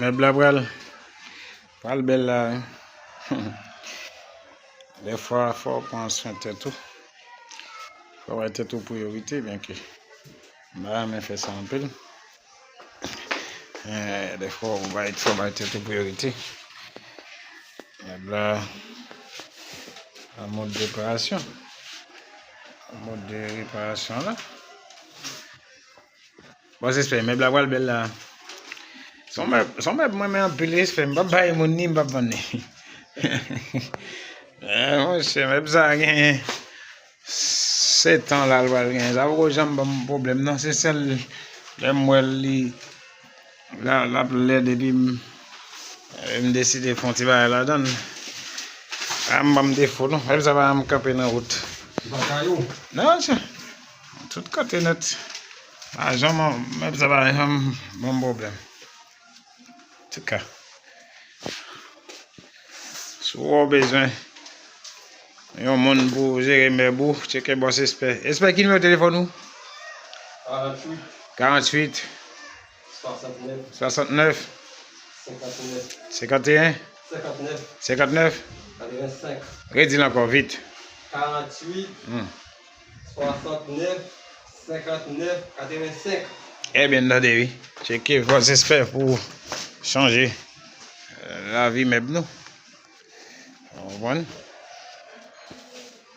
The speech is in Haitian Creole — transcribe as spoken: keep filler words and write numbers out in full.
Mèb la pral, pral bèl la, wi. Dèfwa, fò w pran swen tèt ou. Fò w bay tèt ou priyorite, byenke m pa renmen fè sa anpil. Eh, dèfwa, w bay, fò w bay tèt ou priyorite. Mèb la, an mòd reparasyon. An mòd de reparasyon la. Bòs Espè, mèb la pral bèl la. Se yon mèb, se yon mèb mwen renmen anpil, Espè. M p ap bay moun ni m p ap vann li. Eh, monchè, mèb sa a gen sèt an la, l pral gen. Sa poko janm ban m pwoblèm, non. Se sèl lè m wè l, li, la, l ap lèd, epi m, m deside fè yon ti bagay ladan l. A, m ban m defo, non. Mèb sa pa janm kanpe nan wout. Li pa kay ou? Non, monchè. Tout kote nèt. Pa janm, mèb sa pa janm ban m pwoblèm. Antouka, si w bezwen yon moun pou jere mèb ou, tcheke Bòs Espè. Espè, ki nimewo telefòn ou? Karanntuit. Karanntuit. Swasantnèf. Swasantnèf. Senkanteyen. Senkanteyen. Senkannnèf. Senkannnèf. Katrevensenk. Redi l ankò, vit. Karanntuit. Hmm. Swasantnèf, senkannnèf, katrevensenk. Ebyen, tande wi. Tcheke Bòs Espè pou chanje, eh, lavi mèb nou. Ou konprann?